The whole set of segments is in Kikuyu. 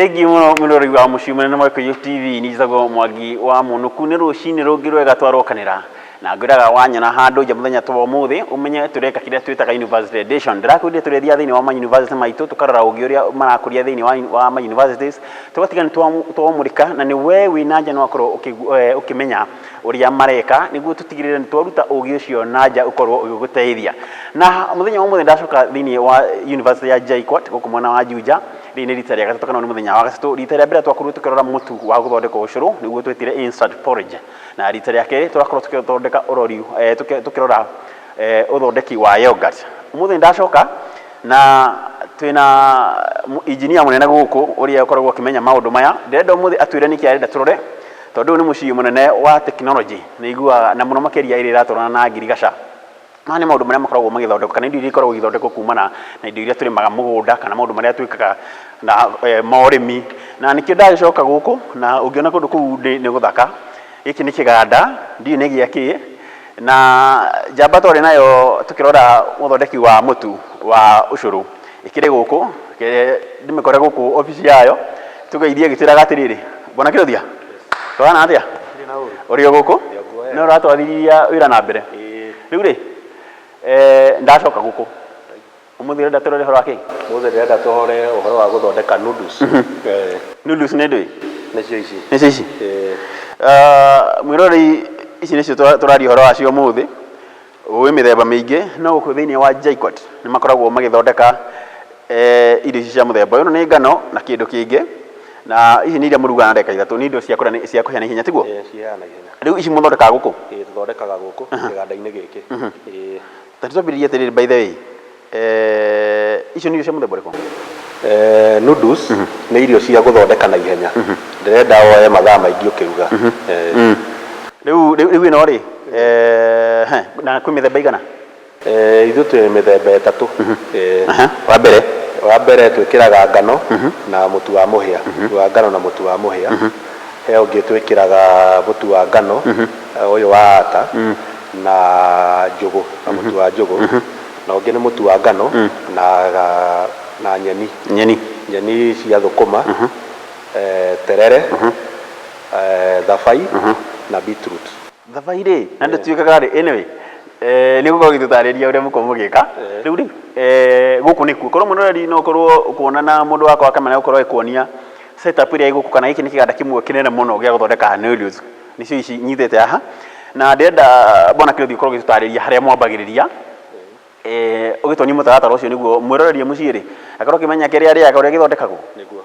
Thengiũ mũno mwĩroreri wa mũciĩ mũnene wa Gĩkũyũ TV, niĩ njĩtagwo Mwangi wa Mũnũku. Nĩ rũcinĩ rũngĩ rwega twarokanĩra na ngwĩraga wanyona handũ nja mũthenya ta wa ũmũthĩ ũmenye tũreka kĩrĩa twĩtaga University Edition. Ndĩrakwĩrire tũrĩthiaga thĩinĩ wa ma university maitũ tũkarora ũgĩ ũrĩa marakũria thĩinĩ wa ma universities, tũgatiga nĩ twamũrĩka na nĩ we wĩ na nja no wakorwo ũkĩmenya ũrĩa mareka nĩguo tũtigĩrĩre nĩ twaruta ũgĩ ũcio na nja ũkorwo ũgĩgũteithia. Na mũthenya wa ũmũthĩ ndacoka thĩinĩ wa university ya JKUAT gũkũ mwena wa Juja. Rĩrĩ nĩ rita rĩa gatatũ kana nĩ mũthenya wa gatatũ. Rita rĩa mbere twakorirwo tũkĩrora mũtu wa gũthondeka ũcũrũ nĩguo twetire instant porridge. Na rita rĩa kerĩ tũrakorwo tũkĩthondeka ũrori tũkĩrora ũthondeki wa yoghurt. Ũmũthĩ nĩndacoka na twĩna engineer mũnene gũkũ ũrĩa ũkoragwo akĩmenya maũndũ maya. Ndĩrenda ũmũthĩ atwĩre nĩkĩ arenda tũrore tondũ ũyũ nĩ mũciĩ mũnene wa tekinoronjĩ nĩ iguaga na mũno makĩria ĩrĩa ĩratwarana na ngirigaca. Maya nĩ maũndũ marĩa makoragwo magĩthondekwo kana indo iria ikoragwo igĩthondekwo kumana na indo iria tũrĩmaga mũgũnda kana maũndũ marĩa twĩkaga na ma ũrĩmi. Na nĩkĩo ndagĩcoka gũkũ na ũngĩona kũndũ kũu nĩ gũthaka. Gĩkĩ nĩ kĩganda, ndiũĩ nĩ gĩa kĩ, na njamba twarĩ nayo tũkĩrora ũthondeki wa mũtu wa ũcũrũ ĩkĩrĩ gũkũ, reke ndĩmĩkore gũkũ obici yayo, tũgeithie ĩgĩtwĩraga atĩrĩrĩ, Bwana Kĩrothia, tũhana atĩa? Ũrĩ o gũkũ? Nĩ ũratwarithia wĩra na mbere? Rĩu rĩ, ndacoka gũkũ ũmũthĩ ũrenda tũrore ũhoro wa kĩ? Ũmũthĩ ndĩrenda tũrore ũhoro wa gũthondeka noodles. Noodles nĩ ndũĩ? Nĩcio ici. Nĩcio ici? Mwĩroreri ici nĩcio tũraria ũhoro wacio ũmũthĩ. Gwĩ mĩthemba mĩingĩ no gũkũ thĩinĩ wa JKUAT nĩ makoragwo magĩthondeka irio ici cia mũthemba ũyũ. Ĩno nĩ ngano na kĩndũ kĩngĩ na ici nĩ iria mũrugaga na ndagĩka ithatũ, nĩ indo cia kũrĩa cia kũhĩa na ihenya tiguo? Ĩĩ ciheaga na ihenya. Rĩu ici mũthondekaga gũkũ? Ĩĩ tũthondekaga gũkũ kĩganda-inĩ gĩkĩ. Ĩĩ. Ta twambĩrĩrie atĩrĩrĩ by the way, icio nĩ irio cia mũthemba ũrĩkũ? Noodles nĩ irio cia gũthondeka na ihenya. Ndĩrenda woe mathaa maingĩ ũkĩruga. Rĩu rĩu ĩno rĩ, na kwĩ mĩthemba ĩigana? Ithuĩ twĩ mĩthemba ĩtatũ. Wa mbere? Wa mbere twĩkĩraga ngano na mũtu wa mũhĩa, mũtu wa ngano na mũtu wa mũhĩa. He ũngĩ twĩkĩraga mũtu wa ngano ũyũ wa ata na njũgũ, na mũtu wa njũgũ. Na ũngĩ nĩ mũtu wa ngano na na nyeni. Nyeni. Nyeni cia thũkũma, terere, thabai na beetroot. Thabai rĩ, na ndĩtuĩkaga rĩ, anyway, nĩ ũgũkorwo ũgĩtũtarĩria ũrĩa mũkoragwo mũgĩka. Rĩu rĩ, gũkũ nĩkuo, korwo mwĩroreri no ũkorwo ũkuona na mũndũ wakwa wa kamera nĩegũkorwo agĩkuonia set up ĩrĩa ĩ gũkũ kana gĩkĩ nĩ kĩganda kĩmwe kĩnene mũno gĩa gũthondeka noodles, nĩcio ici nyitĩte haha. Na ndĩrenda Bwana Kĩrothi ũkorwo ũgĩtũtarĩria harĩa mwambagĩrĩria, ũgĩtuonie mũtaratara ũcio nĩguo mwĩroreri e mũciĩ rĩ, akorwo akĩmenya kĩrĩa arĩaga ũrĩa gĩthondekagwo. Nĩguo.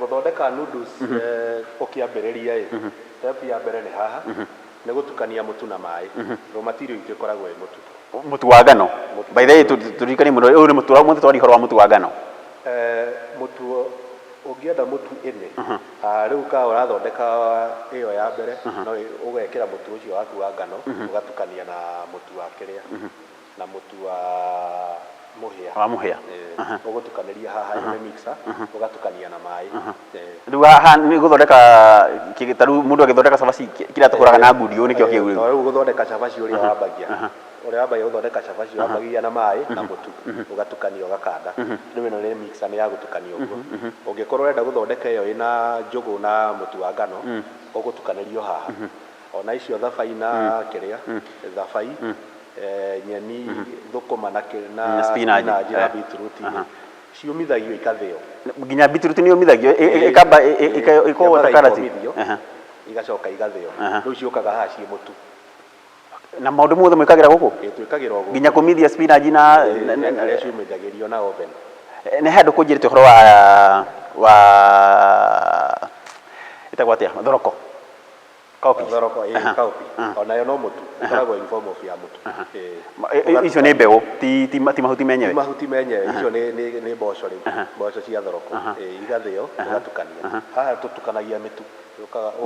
Gũthondeka noodles ũkĩambĩrĩria ĩ, step ya mbere nĩ haha, nĩ gũtukania mũtu na maĩ. Raw material itũ ĩkoragwo ĩ mũtu. Mũtu wa ngano. By the way tũririkanie mũno ũyũ nĩ mũtu, ũmũthĩ twaria ũhoro wa mũtu wa ngano. Mũtu ũngĩenda mũtu ĩnĩ, rĩu ka ũrathondeka ĩyo ya mbere, no ũgekĩra mũtu ũcio waku wa ngano, ũgatukania na mũtu wa kĩrĩa, na mũtu wa mũhĩa. Wa mũhĩa. Ũgũtukanĩria haha ĩno nĩ mixer, ũgatukania na maĩ. Rĩu haha nĩ gũthondeka ta rĩu mũndũ agĩthondeka cabaci kĩrĩa tũhũraga na ngundi ũũ nĩkĩo kĩu rĩu. Rĩu gũthondeka cabaci ũrĩa wambagia, ũrĩa wambagia gũthondeka cabaci wambagia na maĩ na mũtu, ũgatukania ũgakanda. Rĩu ĩno nĩ mixer nĩ ya gũtukania ũguo. Ũngĩkorwo ũrenda gũthondeka ĩyo ĩna njũgũ na mũtu wa ngano, ũgũtukanĩrio haha. Ona icio thabai na kĩrĩa, thabai, nyeni, thũkũma na spinach na beetroot rĩ, ciũmithagio ikathĩo. Nginya beetroot nĩ yũmithagio ĩkamba ĩkohwo ta Ciambaga karati? ikomithio, igacoka igathĩo. Rĩu ciũkaga haha ciĩ mũtu. Na maũndũ mothe mwĩkagĩra gũkũ? Ĩĩ twĩkagĩra o gũkũ. Nginya kũmithia spinach na Ĩĩ harĩa ciũmithagĩrio na oven. Nĩ handũ kũnjĩrĩte ũhoro wa ĩtagwo atĩa thoroko? Cowpeas. Thoroko, ĩĩ cowpea. Onayo no mũtu, ĩkoragwo in form of ya mũtu. Ĩĩ. Icio nĩ mbegũ, ti mahuti menyewe? Ti mahuti menyewe, icio nĩ mboco rĩu, mboco cia thoroko. Ĩĩ igathĩo, ũgatukania. Haha tũtukanagia mĩtu.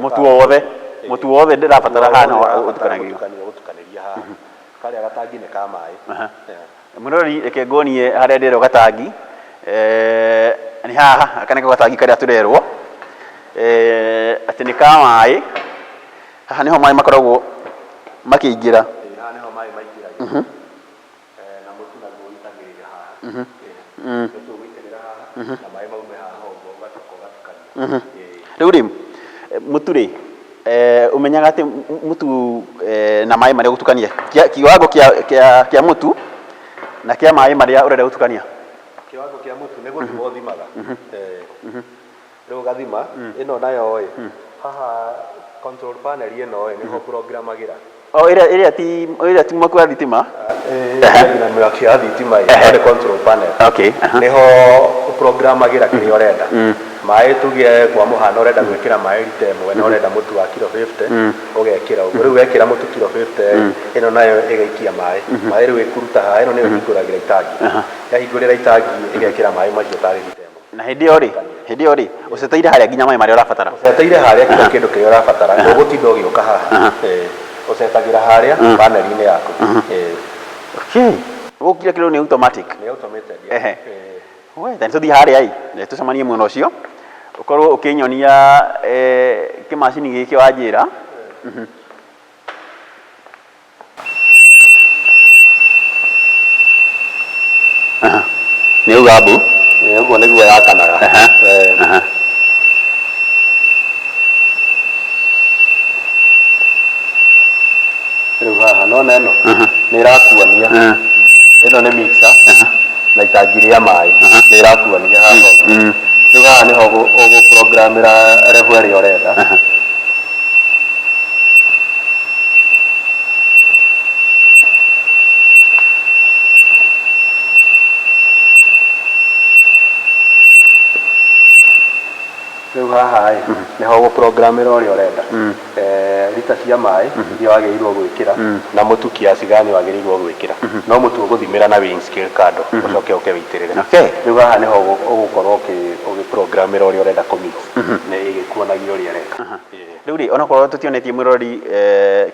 Mũtu o wothe, mũtu o wothe ndĩrabatara haha no ũtukanagĩrio. Mũtukanio ũgũtukanĩria haha. Karĩa gatangi nĩ ka maĩ. Mwĩroreri reke nguonie harĩa ndĩrerwo gatangi, nĩ haha, gaka nĩko gatangi karĩa tũrerwo, atĩ nĩ ka maĩ, haha nĩho maĩ makoragwo makĩingĩra. Haha nĩho maĩ maingĩragĩra. Na mũtu naguo ũitagĩrĩra haha. Mũtu ũgũitĩrĩra haha. Na maĩ maume haha ũguo, ũgacoka ũgatukania. Ĩĩ. Rĩu rĩ, mũtu rĩ, ũmenyaga atĩ mũtu na maĩ marĩa ũgũtukania, kiwango kĩa mũtu na kĩa maĩ marĩa ũrenda gũtukania? Kiwango kĩa mũtu nĩ gũthima ũthimaga. Rĩu ũgathima ĩno nayo ĩ haha, control panel ĩno ĩ nĩho programagĩra. O ĩrĩa ti mwaki wa thitima? Na mwaki wa thitima ĩ, no nĩ control panel. Nĩho programagĩra kĩrĩa ũrenda. Maĩ, tuge kwa mũhano ũrenda gwĩkĩra maĩ rita 1 na ũrenda mũtu wa kiro 50, ũgekĩra ũguo. Rĩu wekĩra mũtu kiro 50, ĩno nayo ĩgaikia maĩ. Maĩ rĩu ĩkũruta haha, ĩno nĩyo ĩhingũragĩra itangi. Yahingũrĩra itangi ĩgekĩra maĩ macio tarĩ rita 1. Na hĩndĩ ĩyo rĩ, ũceteire harĩa nginya maĩ marĩa ũrabatara? Ũceteire harĩa kila kĩndũ kĩrĩa ũrabatara, ndũgũtinda ũgĩũka haha. Ũcetagĩra harĩa panel-inĩ yaku. Okay, gũkira kĩrĩa nĩ automatic. Nĩ automated, yeah. We tani tũthiĩ harĩa ĩ, tũcemanie mwena ũcio, ũkorwo ũkĩnyonia kĩmacini gĩkĩ wanjĩra. Aha. Nĩ uga mbu. Ũguo nĩguo yakanaga. Rĩu haha nona ĩno nĩ ĩrakuonia, ĩno nĩ mixer na itangi rĩa maĩ, nĩ ĩrakuonia haha ũguo. Rĩu haha nĩho ũgũprogramĩra level ĩrĩa ũrenda. Rĩu haha ĩ nĩho ũgũprogramĩra ũrĩa ũrenda, rita cia maĩ iria wagĩrĩirwo gwĩkĩra na mũtu kiasi gani wagĩrĩirwo gwĩkĩra, no mũtu ũgũthimĩra na weighing scale kando, ũcoke ũke wĩitĩrĩre. Rĩu haha nĩho ũgũkorwo ũgĩprogramĩra ũrĩa ũrenda kũmix, nĩ ĩgĩkuonagia ũrĩa ĩreka. Rĩu rĩ, onokorwo tũtionetie mwĩroreri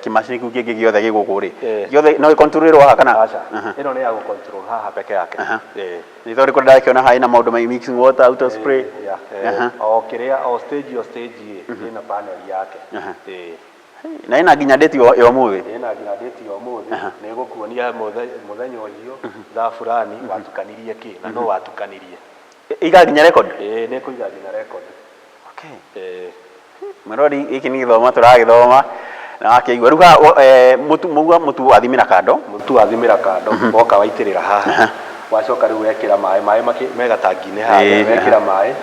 kĩmacini kĩu kĩngĩ gĩothe gĩ gũkũ rĩ, gĩothe no gĩkontrolĩrwo haha kana? Aca, ĩno nĩ ya gũcontrol haha peke yake. Nĩ tondũ ndakĩona haha ĩna maũndũ ma mixing water, auto spray. Yeah, o kĩrĩa, o stage ĩ ĩna panel yake. Na ĩna nginya date ya ũmũthĩ. Ĩna nginya date ya ũmũthĩ, nĩ ĩgũkuonia mũthenya ũcio thaa fulani watukanirie kĩ na no watukanirie. Iga nginya record? Ĩĩ, nĩ ĩkũiga nginya record. Mwĩrori, gĩkĩ nĩ gĩthomo tũragĩthoma na wakĩigua rĩu haha mũtu, mauga mũtu wathimĩra kando. Mũtu wathimĩra kando, woka waitĩrĩra haha, wacoka rĩu wekĩra maĩ, maĩ me gatangi-inĩ harĩa, wekĩra maĩ,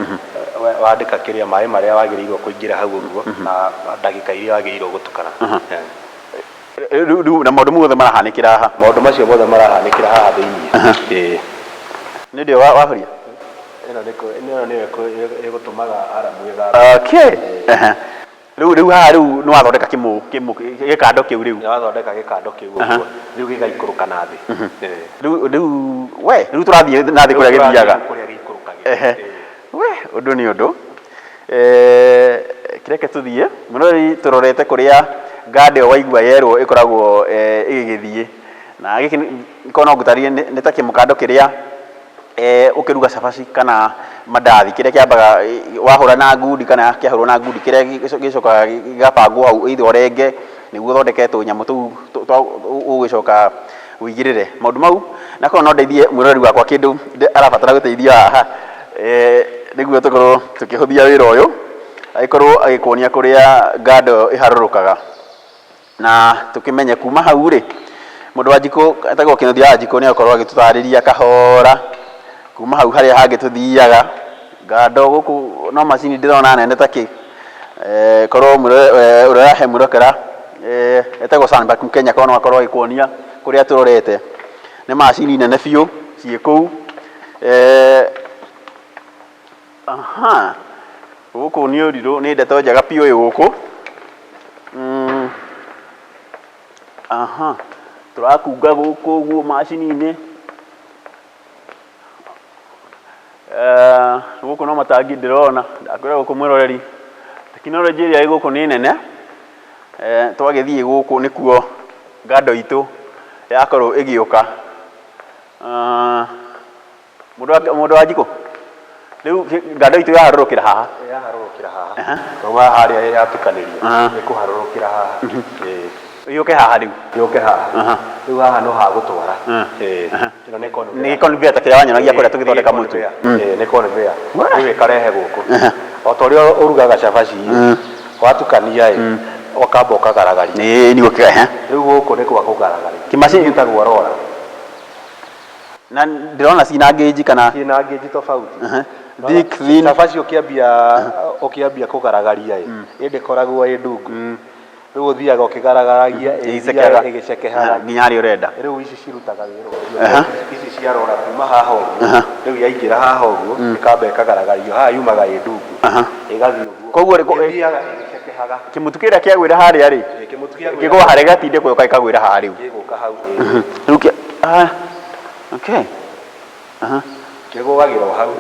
wandĩka kĩrĩa maĩ marĩa wagĩrĩirwo kũingĩra hau ũguo na ndagĩka iria wagĩrĩirwo gũtukana. Rĩu na maũndũ mothe marahanĩkĩra haha? Maũndũ macio mothe marahanĩkĩra haha thĩiniĩ. Ĩĩ. Nĩ ndĩo wahoria. Ĩno nĩyo ĩgũtũmaga aramu ĩgambe. Okay. Rĩu haha rĩu nĩ wathondeka kĩmũ kĩmũ gĩkando kĩu rĩu. Nĩ wathondeka gĩkando kĩu ũguo, rĩu gĩgaikũrũka na thĩ. Rĩu we rĩu tũrathiĩ na thĩ kũrĩa gĩthiaga. Kũrĩa gĩikũrũkagĩra. We ũndũ nĩ ũndũ, kĩreke tũthiĩ mũno tũrorete kũrĩa nganda ĩyo waigua yerwo ĩkoragwo ĩgĩgĩthiĩ. Na gĩkĩ korwo no ngũtarĩrie, nĩ ta kĩmũkando kĩrĩa ũkĩruga cabaci kana mandathi, kĩrĩa kĩambaga wahũra na ngundi kana kĩahũrwo na ngundi, kĩrĩa gĩcokaga gĩgabangwo hau, either ũrenge nĩguo ũthondeke tũnyamũ tũu ũgũgĩcoka ũigĩrĩre maũndũ mau. Na korwo no ndeithie mwĩroreri wakwa kĩndũ arabatara gũteithio haha, nĩguo tũkorwo tũkĩhũthia wĩra ũyũ, agĩkorwo agĩkuonia kũrĩa ngando ĩharũrũkaga na tũkĩmenye kuma hau rĩ, mũndũ wa njikũ etagwo Kĩnuthia wa Njikũ nĩ agũkorwo agĩtũtarĩria kahora kuma hau harĩa hangĩ tũthiaga. Ngando gũkũ no macini ndĩrona nene ta kĩ. Korwo ũrĩa ũrahe mwĩrokera etagwo Sunback Kenya, korwo no akorwo agĩkuonia kũrĩa tũrorete, nĩ macini nene biũ ciĩ kũu. Aha, gũkũ nĩ ũrirũ, nĩ ndeto njega biũ ĩ gũkũ. Aha, tũrakunga gũkũ ũguo macini-inĩ. Gũkũ no matangi ndĩrona, ndakwĩra gũkũ mwĩroreri, tekinoronjĩ ĩrĩa ĩ gũkũ nĩ nene. Twagĩthiĩ gũkũ nĩkuo ngando itũ yakorwo ĩgĩũka. Mũndũ wa njikũ, rĩu ngando itũ yaharũrũkĩra haha? Yaharũrũkĩra haha, kuma harĩa yatukanĩrio, ĩkũharũrũkĩra haha. Ĩĩ. Yũke haha rĩu. Yũke haha. Rĩu haha no ha gũtwara. Ĩĩ. Ĩno nĩ conveyor. Nĩ conveyor ta kĩrĩa wanyonagia kũrĩa tũgĩthondeka mũtu. Ĩĩ, nĩ conveyor. Rĩu ĩkarehe gũkũ. O ta ũrĩa ũrugaga cabaci ĩ, watukania ĩ, ũkamba ũkagaragaria. Ĩĩ nĩguo kĩga. Rĩu gũkũ nĩ gwa kũgaragaria. Kĩmacini- Gĩtagwo roller. Na ndĩrona ciina ngĩnji kana Ciĩna ngĩnji tofauti. Thick, thin. Cabaci ũkĩambia ũkĩambia kũgaragaria ĩ, ĩ ndĩkoragwo ĩ ndungu. Rĩu ũthiaga ũkĩgaragaragia ĩgĩcekehaga ĩgĩcekehaga. Nginya harĩa ũrenda. Rĩu ici cirutaga wĩra ũcio. Ici cia roller kuma haha ũguo. Rĩu yaingĩra haha ũguo, ĩkamba ĩkagaragario. Haha yumaga ĩ ndungu. Ĩgathiĩ ũguo. Koguo rĩ, Ĩthiaga ĩgĩcekehaga. Kĩmũtu kĩrĩa kĩagwĩra harĩa rĩ, Ĩ, kĩmũtu kĩagwĩra kĩgũa harĩa gĩgatindĩkwo gĩũka gĩkagwĩra haha rĩu. Gĩgũka hau. Rĩu kĩa ah, okay. Aha. Kĩgũagĩra o hau.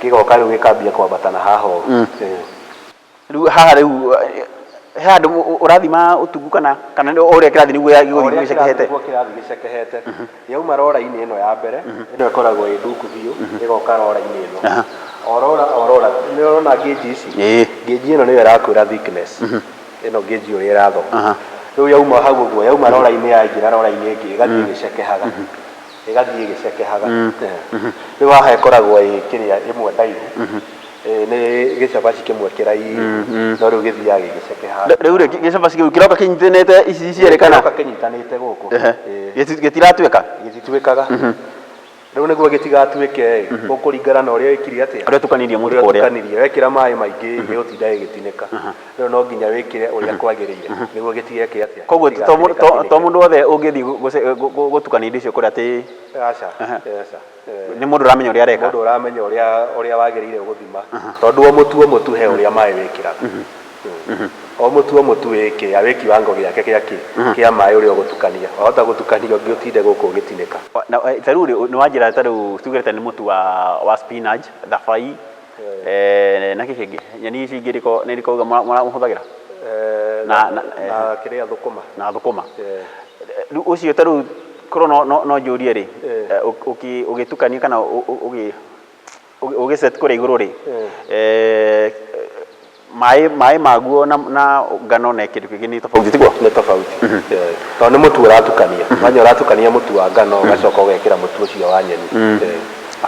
Gĩgoka rĩu gĩkambia kwambata na haha ũguo. Ĩ. Rĩu haha rĩu he handũ ũrathima ũtungu kana kana nĩ ũrĩa kĩrathiĩ nĩguo gĩgũthiĩ Ũrĩa gĩcekehete? kĩrathiĩ nĩguo kĩrathiĩ gĩcekehete. Yauma roller-inĩ ĩno ya mbere, ĩno ĩkoragwo ĩ ndungu biũ, ĩgoka roller-inĩ ĩno. O roller o roller, nĩ ũrona ngĩnji ici? Ĩĩ. Ngĩnji ĩno nĩyo ĩrakwĩra thickness. Ĩno ngĩnji ũrĩa ĩrathoma. Rĩu yauma hau ũguo, yauma roller-inĩ yaingĩra roller-inĩ ĩngĩ, ĩgathiĩ ĩgĩcekehaga. Ĩgathiĩ ĩgĩcekehaga. Rĩu haha ĩkoragwo ĩ kĩrĩa ĩmwe ndaihu. Nĩ gĩcabaci kĩmwe kĩraihu, no rĩu gĩthiaga gĩgĩcekehaga. Rĩu rĩ, gĩcabaci kĩu kĩroka kĩnyitanĩte ici cierĩ kana? Kĩroka kĩnyitanĩte gũkũ. Gĩtiratuĩka? Gĩtituĩkaga. Rĩu nĩguo gĩtigatuĩke ĩ, ũkũringana na ũrĩa wĩkire atĩa? Ũrĩa ũtukanirie mũtu Ũrĩa kũrĩa. ũtukanirie. Wekĩra maĩ maingĩ gĩgũtinda gĩgĩtinĩka. Rĩu no nginya wĩkĩre ũrĩa kwagĩrĩire nĩguo gĩtigeke atĩa? Koguo Gĩtigatinĩka to mũndũ wothe ũngĩthiĩ gũtukania indo icio kũrĩa atĩ Aca, aca. Nĩ mũndũ ũramenya ũrĩa areka. Mũndũ ũramenya ũrĩa ũrĩa wagĩrĩire gũthima. Tondũ o mũtu o mũtu he ũrĩa maĩ wĩkĩraga. O mũtu o mũtu wĩ kĩrĩa wĩ kiwango gĩake gĩa kĩ kĩa maĩ ũrĩa ũgũtukania. Wahota gũtukania ũngĩ ũtinde gũkũ ũgĩtinĩka. Na ta rĩu rĩ, nĩ wanjĩra ta rĩu tuge ta nĩ mũtu wa wa spinach, thabai, na kĩ kĩngĩ? Nyeni ici ingĩ irĩkũ nĩ irĩkũ ũguo mũhũthagĩra? Na na kĩrĩa thũkũma. Na thũkũma. Rĩu ũcio ta rĩu korwo no no no njũrie rĩ, ũgĩtukania kana ũgĩ ũgĩ set kũrĩa igũrũ rĩ, maĩ maĩ maguo na na ngano na kĩndũ kĩngĩ nĩ tofauti tiguo? Nĩ tofauti. Tondũ nĩ mũtu ũratukania. Wanya ũratukania mũtu wa ngano ũgacoka ũgekĩra mũtu ũcio wa nyeni.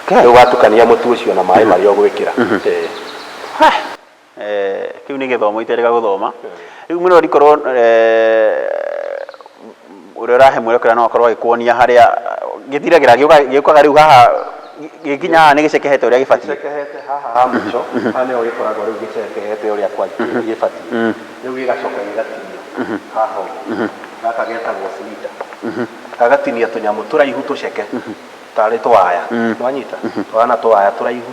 Rĩu watukania mũtu ũcio na maĩ marĩa ũgwĩkĩra. Kĩu nĩ gĩthomo iterĩga gũthoma. Rĩu mũrori korwo ũrĩa ũrahe mwerekera no akorwo agĩkuonia harĩa gĩthiragĩra gĩũkaga rĩu haha gĩkinya haha nĩ gĩcekehete ũrĩa gĩbatiĩ. Gĩcekehete haha ha mũico, haha nĩho gĩkoragwo rĩu gĩcekehete ũrĩa gĩbatiĩ. Rĩu gĩgacoka gĩgatinio haha ũguo. Gaka getagwo slitter. Gagatinia tũnyamũ tũraihu tũceke tarĩ tũwaya. Nĩwanyita? Tũhana tũwaya tũraihu.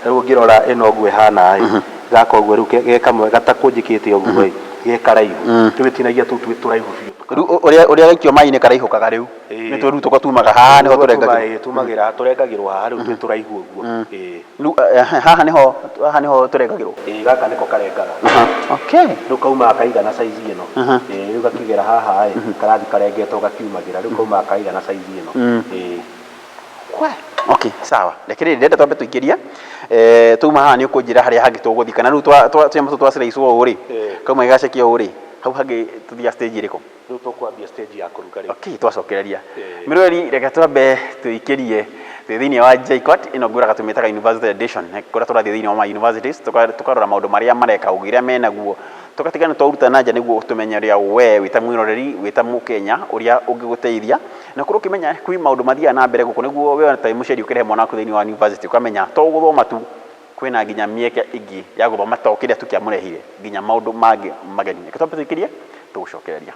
Rĩu ũngĩrora ĩno ũguo ĩhana ĩ, gaka ũguo rĩu ge kamwe gatakũnjĩkĩte ũguo ĩ, ge karaihu. Rĩu ĩtinagia tũu twĩ tũraihu biũ. Rĩu ũrĩa ũrĩa gaikio maĩ-inĩ karaihũkaga rĩu. Ĩĩ. Nĩtuo rĩu tũko tumaga haha nĩho tũrengagĩrwo. Ĩĩ, tumagĩra tũrengagĩrwo haha rĩu twĩ tũraihu ũguo. Ĩĩ. Rĩu haha nĩho haha nĩho tũrengagĩrwo. Ĩĩ, gaka nĩko karengaga. Okay. Rĩu kaumaga kaigana size ĩno. Ĩĩ, rĩu gakĩgera haha ĩ, karathiĩ karengetwo gakiumagĩra. Rĩu kaumaga kaigana size ĩno. Ĩĩ. Okay, sawa. Reke rĩrĩ ndĩrenda twambe tũingĩrie. Twauma haha nĩ ũkũnjĩra harĩa hangĩ tũgũthiĩ kana rĩu tũnyamũ tũtũ twa slice ũũ rĩ, kauma gĩgacekio ũũ rĩ, hau hangĩ tũthiaga stage ĩrĩkũ? Rĩu tũkwambia stage ya kũruga rĩu. Okay, twacokereria. Mĩroreri reke twambe tũikĩrie twĩ thĩinĩ wa JKUAT ĩno ngwĩraga tũmĩtaga University Edition kũrĩa tũrathiĩ thĩinĩ wa ma universities tũkarora maũndũ marĩa mareka ũgĩ ũrĩa menaguo tũgatiga nĩ twaruta na nja nĩguo tũmenye ũrĩa we wĩ ta mwĩroreri wĩ ta mũkenya ũrĩa ũngĩgũteithia na korwo ũkĩmenya kwĩ maũndũ mathiaga na mbere gũkũ nĩguo we ta wĩ mũciari ũkĩrehe mwana waku thĩinĩ wa university ũkamenya to gũthoma tu kwĩna nginya mĩeke ĩngĩ ya gũthoma to kĩrĩa tu kĩamũrehire nginya maũndũ mangĩ mageni. Reke twambe tũikĩrie tũgũcokereria.